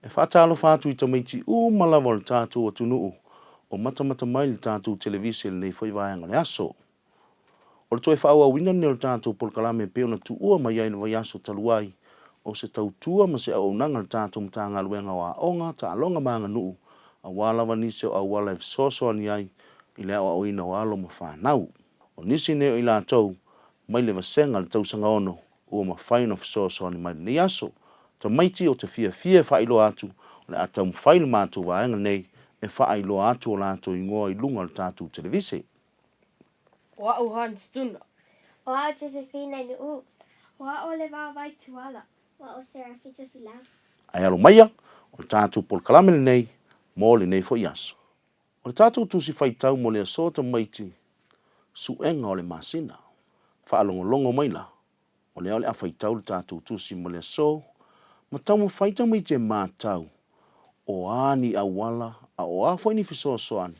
E faatalofa atu i tamaiti uma lava o le tatou atunuu o matamata mai i le tatou televise i lenei foi vaega o le aso. O le toe faaauauina lenei o le tatou polokalame e pei ona tuua mai ai i le vaiaso talu ai, o se tautua ma se auaunaga a le tatou Matagaluega o Aoga, Taaloga ma Aganuu, aua lava nisi o auala e fesoasoani ai i le aoaoina o alo ma fanau. O nisi nei o i latou mai le vasega i le tausaga ono ua mafai ona fesoasoani mai i lenei aso. Tamaiti ou te fiafia e faailoa atu o le a taumafai le matou vaega nei e faailoa atu o latou igoa i luga o le tatou televise. O a'u Hans Tuna. O a'u Josephine Nu'u. O a'u Levao Vaituala. O a'u Sarah Fitofilau. Ae alo maia, o le tatou polokalame lenei mo lenei foi aso. O le tatou Tusi Faitau mo le aso tamaiti, Suega o le Masina. Faalogologo mai la, o lea o le a faitau le tatou Tusi mo le aso, ma taumafai tamaiti e matau o a ni auala a o a foi ni fesoasoani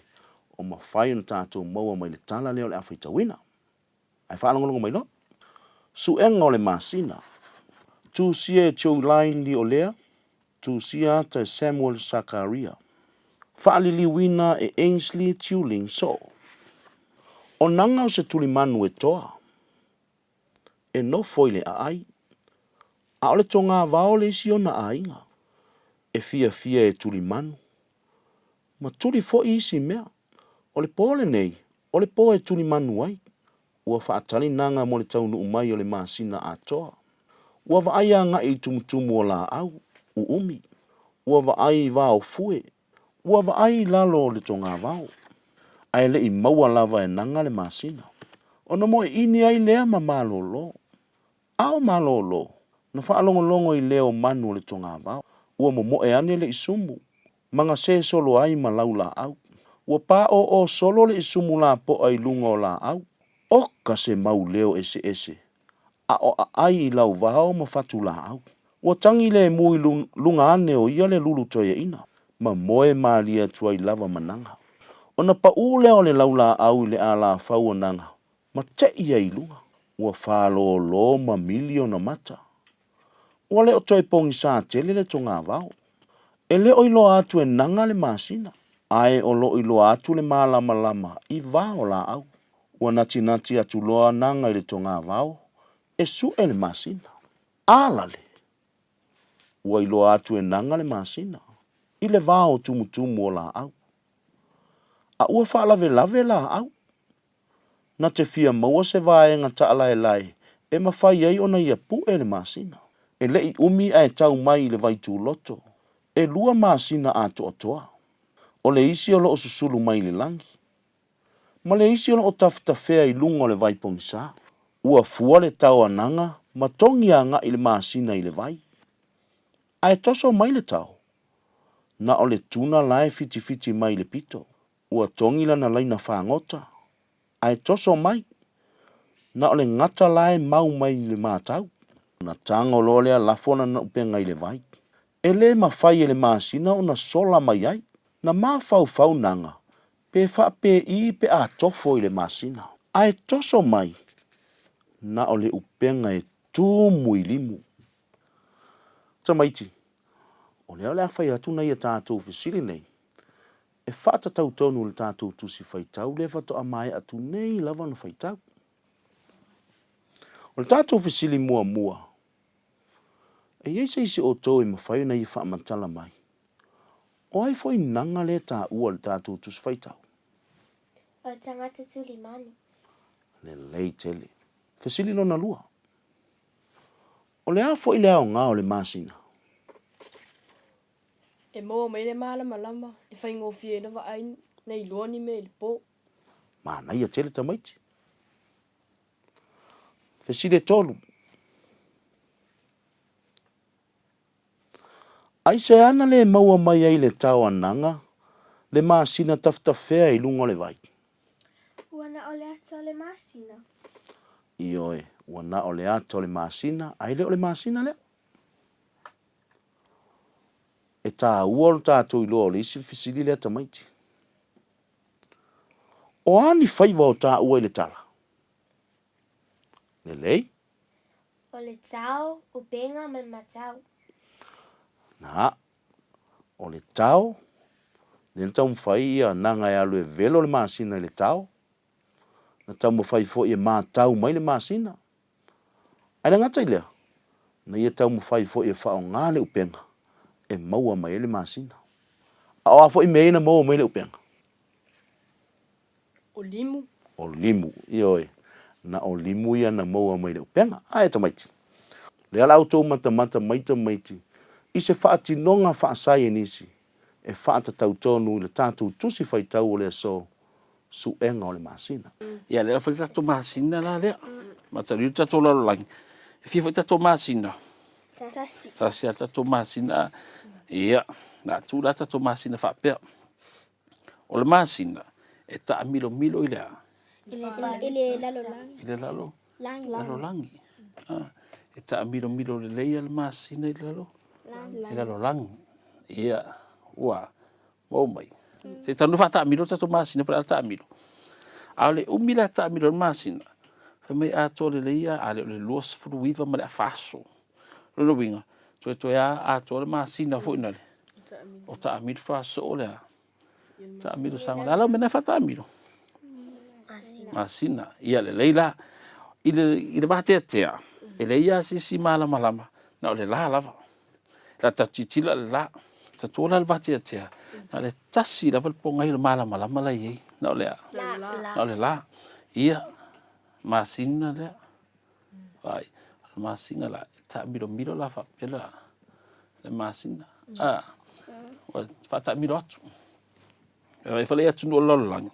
o mafai ona tatou maua mai le tala lea o le a faitauina. Ae faalogologo mai loa. Suega o le Masina. Tusia e Joeline Liolea, tusia ata e Samuel Sakaria. Faaliliuina e Ainsley Tiuling Soo. O naga o se tulimanu e toa. E nofo i le aai. A o le togavao le isi ona aiga. E fiafia e tulimanu. Ma tuli foi isi mea. O le po lenei, o le po e tulimanu ai. Ua faatali naga mo le taunuu mai o le masina atoa. Ua vaai agai i tumutumu o laau, uumi. Ua vaai i vaofue. Ua vaai i lalo o le togavao. Ae le i maua lava e naga le masina. Ona moeini ai lea ma malolo. A o malolo, na faalogologo i leo o manu o le togavao. Ua momoe ane le isumu, ma gase solo ai ma laulaau. Ua paoo solo le isumu lapoa i luga o laau. Oka se mau leo eseese, a o aai i lauvao ma fatulaau. Ua tagi lemu i luga ane o ia le lulu toeaina, ma moe malie atu ai lava ma naga. Ona paū lea o le laulaau i le alafau o naga, ma tei ai i luga. Ua falōlō ma mili ona mata. Ua le o toe pogisa tele le togavao. E le o iloa atu e naga le masina, ae o lo o iloa atu le malamalama i va o laau. Ua natinati atu loa naga i le togavao e sue le masina. Alale! Ua iloa atu e naga le masina i le va o tumutumu o laau. A ua faalavelave laau. Na te fia maua se vaega taalaelae e mafai ai ona ia pue le masina. E le i umi ae tau mai i le vaituloto, e lua masina atoatoa. O le isi o lo o susulu mai i le lagi, ma le isi o lo o tafetafea i luga o le vai pogisa. Ua fua le tao a Naga ma togi agai le masina i le vai. Ae toso mai le tao, na o le tuna la e fitifiti mai i le pito. Ua togi lana laina fagota, ae toso mai, na o le gata la e mau mai i le matau. Ona tago loa lea lafo lana upega i le vai. E le mafai e le masina ona sola mai ai. Na mafaufau Naga pe faapei pe a tofo i le masina. Ae toso mai, na o le upega e tumu i limu. Tamaiti, o lea o le a fai atu nai a tatou fesili nei, e faatatau tonu i le tatou Tusi Faitau lea faatoa maea atu nei lava ona faitau. O le tatou fesili muamua, e i ai se isi o outou e mafai ona ia faamatala mai, o ai foi naga lea e taua i le tatou Tusi Faitau? O le tagata tulimanu. Lelei tele. Fesili lona lua. O le a foi le aoga o le masina? E maua mai le malamalama e faigofie ai na vaai na iloa ni mea i le po. Manaia tele tamaiti. Fesili e tolu. Aisea na le maua mai ai le tao a Naga le masina tafetafea i luga o le vai? Ua na o le ata o le masina. Ioe, ua na o le ata o le masina, ae le o le masina lea. E tāua lo tātou iloa o le isi fesili lea tamaiti. O a ni faiva o tāua i le tala? Lelei. O le tao, upega ma le matau. Na, o le tao, lea na taumafai ia Naga e alu e velo le masina i le tao, na taumafai foi e matau mai le masina. Ae le gata i lea, na ia taumafai foi e faaaoga le upega e maua mai ai le masina. A o a foi mea ia na maua mai ai le upega? O limu. O limu, ioe. Na o limu ia na maua mai le upega. Ae tamaiti. Lea la outou matamata mai tamaiti i se faatinoga faasaienisi e faatatau tonu i le tatou tusi faitau o le aso Suega o le Masina. Ia, lea la fai le tatou masina la lea. Mataulia le tatou lalolagi. E fia foi tatou masina? Tasi. Tasi a tatou masina. Ia, na tu la tatou masina faapea. O le masina e taamilomilo i le a? I le lalolagi. I le lalo? Lalolagi. Ah, e taamilomilo lelei le masina i le lalo? I le lalolagi. Ia, ua maua mai. Se tanu faataamilo tatou masina po o le a taamilo. A o le umi la taamilo le masina, fai mai atoa lelei a, a le o le 29 ma le afa aso. Lona uiga, toetoe a atoa le masina foi na le, o taamilo faatoa soo le a, taamilo saga. O le a la le mea lena e faataamilo? Masina. Ia lelei la. I le, i le vateatea, e leai lava se isi malamalama, na o le la lava. La tatou tilotilo i le la. Tatou la le vateatea, na o le tasi lava le pogai o le malamalama la e i ai, na o le a? Na o le la. Ia, masina lea. Vaai, o le masina la, e taamilomilo la faapea la le masina. A, ua faataamilo atu. E vaai foi la i atunuu o le lalolagi,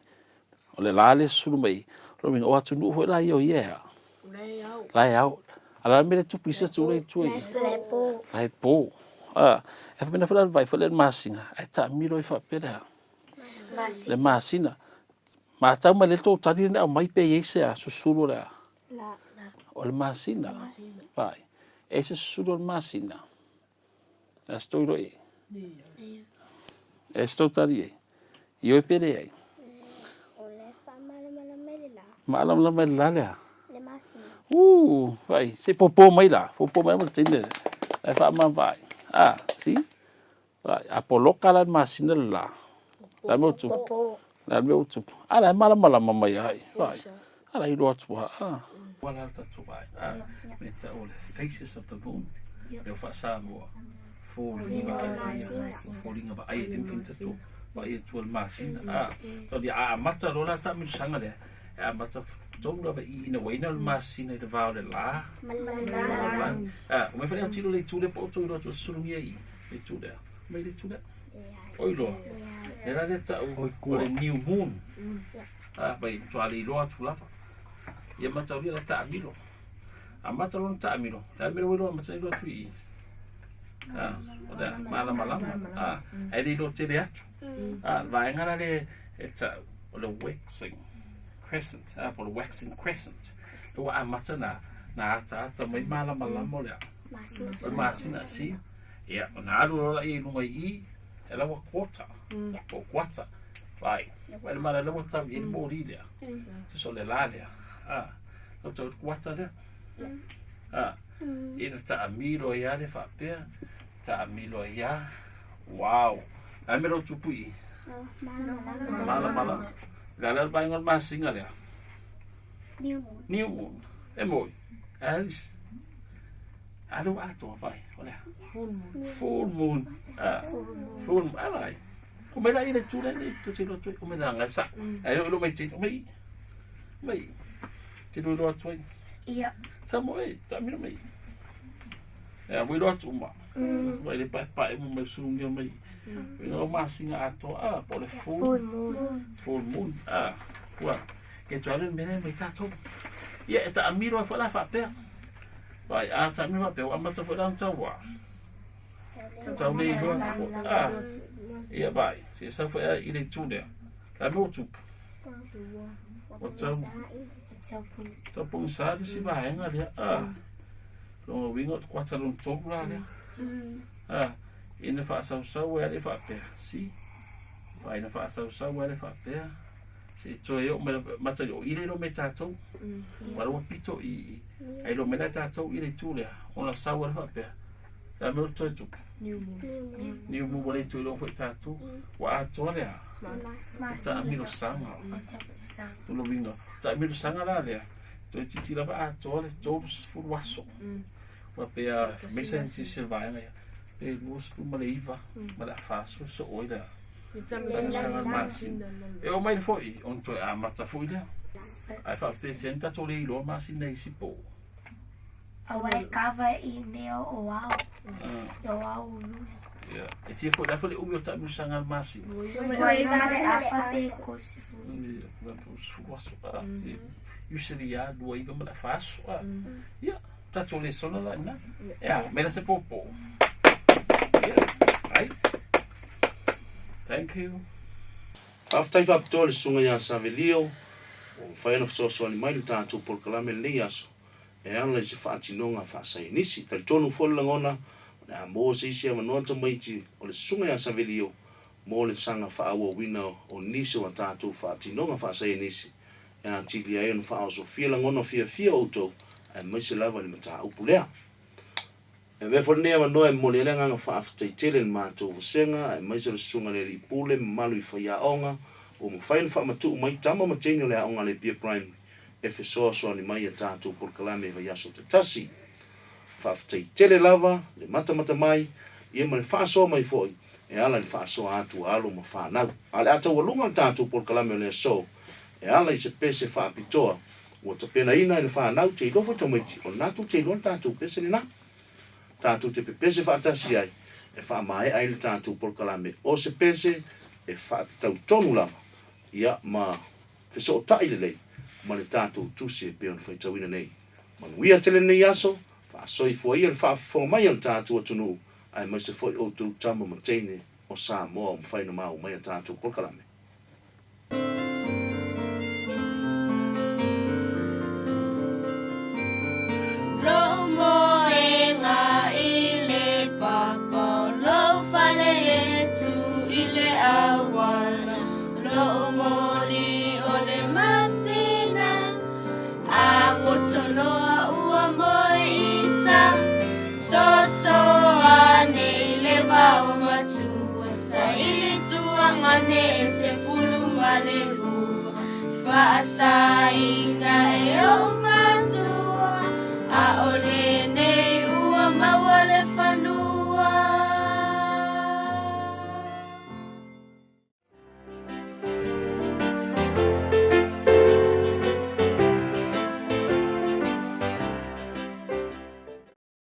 o le la lea e susulu mai, o lona uiga o atunuu foi la ia o ia e a? La e ao. A o le a le mea lea e tupu i isi atunuu la e i tua i? La e po. La e po. A, e faapena foi la le vaai foi lea i le masina, ae taamilo ai faapea le a? Le masina. Matau mai lea le tou tali lea na aumai pe i ai se a susulu o le a? O le masina. Vaai. E ai se susulu o le masina. E se tou iloa i ai? E se tou tali i ai? Ioe pe leai? O le faamalamalama i le la. Malamalama i le la lea? Le masina. Vai, se popo mai la. Popo mai ma le teine lea. Lai faamama vaai. Ah, see? Vai, a poloka la le masina le la. La mea o tupu. La mea o tupu. A la e malamalama mai ai. Vai. A la iloa atu a. Ah. Ua la tatou vai. Ah, me tau o le faces of the moon. Reo faa-Samoa. Foliga vaaia. Foliga vaaia e le mafai ona tatou vaaia tua le masina. Ah, tau dia a amata loa la taamilosaga lea. E amata tonu lava i ina ua ina le masina i le va o le la. Lalolagi. Ah, omai foi le autilo le itu lea po o outou iloa atu o susulugia i le itu lea. Omai le itu lea. Oi loa. Le la lea tau o le new moon. Ah, mai matua le iloa atu lava. Ia mataulia la taamilo. Amata loa ona taamilo. Le a le mea ua iloa amata iloa atu i i. Ah, o le malamalama. Ah, ae le iloa tele atu. Ah, le vaega la le e tau o le waxing crescent, ah, po o le waxing crescent. E ua amata na na ataata mai malamalama o le a. O le masina si. Ia, ona alu loa laia i luga i i, e laua quarter, po o kuata. Vai, vai le mala laua tau i le moli lea. Tusa o le la lea. Ah, lau tau i le kuata lea. Ah, ina taamilo ai lava le faapea, taamilo ai lava. Wow! Le a le mea la ua tupu i i? Malamalama. Le a le vaega o le masina lea? New moon. New moon. E moi. Alice. A lea ua atoa vai. O le a? Full moon. Full moon. Ah. Full moon. Alai. O mai la i le tu le le tu te lotu. O mai la ngai sa. Ai lo mai te. O mai. Mai. Te lo atu ai. Ia. Sa mo e. Ta mi mai. Ea, ua iloa atu uma. Vaai le paepae uma mai sulugia mai. Uiga o masina atoa, a, po o le full moon. Full moon, a, ua. Ke toe alu i le mea lea mai tatou. Ia, e taamilo ai foi la faapea. Vaai, a taamilo faapea, ua amata foi la ona tau a. Tau le iloa atu foi. A, ia vaai, se i sau foi i le itu lea. Le a mea ua tupu? Ua tau, tau pogisa le isi vaega lea. A, lona uiga o le kuata lona tolu la lea. A, ina faasausau ai lea faapea. See? Vaai, ina faasausau ai lea faapea. Se i toe oo mai mata i o i le iloa mai tatou. Ua ua pito i i. Ai iloa mai la tatou i le itu lea. Ona sau ai lea faapea. Le a mea ua toe tupu? New moon. New moon ua le toe iloa foi tatou. Ua atoa lea. Taamilosaga. O le uiga, taamilosaga la lea, toeitiiti lava atoa le 30 aso. Ua pe a fai mai se isi o le vaega ia, pe 29 ma le afa aso e soo ai le taamilosaga o le masina. E oo mai foi ona toe amata foi lea. Ae faapefea ni tatou le iloa masina i isi po. Aua e kava i mea o ao, o ao luli. Ia, e fia foi, le a foi le umi o le taamilosaga a le masina? 29 ma le afa pe 30. Ia, 30 aso. Usually lava, 29 ma le afa aso. Ia, tatou lesona la ina. Ia, mai la se popo. Ia, ai. Thank you. Faafetai faapitoa i le Susuga ia Savelio ua mafai ona fesoasoani mai i le tatou polokalame i lenei aso e ala i se faatinoga faasaienisi. Talitonu foi le lagona, o le a maua se isi avanoa tamaiti o le Susuga ia Savelio mo le saga faaauauina o nisi o a tatou faatinoga faasaienisi e atili ai ona faaosofia lagona fiafia o outou aemaise lava i le mataupu lea. E avea foi lenei avanoa e momoli ai le agaga faafetai tele i le matou vasega aemaise o le Susuga i le Alii Pule mamalu i faiaoga ua mafai ona faamatuu mai tama ma teine o le aoga a le Apia Primary e fesoasoani mai i a tatou polokalame i vaiaso taitasi. Faafetai tele lava le matamata mai ia ma le faasoa mai foi e ala i le faasoa atu a alo ma fanau. A o le a taualuga le tatou polokalame o le aso e ala i se pese faapitoa ua tapenaina e le fanau te iloa foi tamaiti o lena tou te iloa le tatou pese lena. Tatou te pepese faatasi ai e faamaea ai le tatou polokalame o se pese e faatatau tonu lava ia ma fesootai lelei ma le tatou tusi e pei ona faitauina nei. Manuia tele lenei aso, faasoifua ia le faafofoga mai a le tatou atunuu aemaise foi outou tama ma teine o Samoa ua mafai ona maua mai a tatou polokalame. Lou moega i le papa o lou fale e tu i le auala Lou moli o le masina a gotoloa ua moe i ta Soso ane i le vao matua Saili tuaga ne e 12 Faasaina e ou.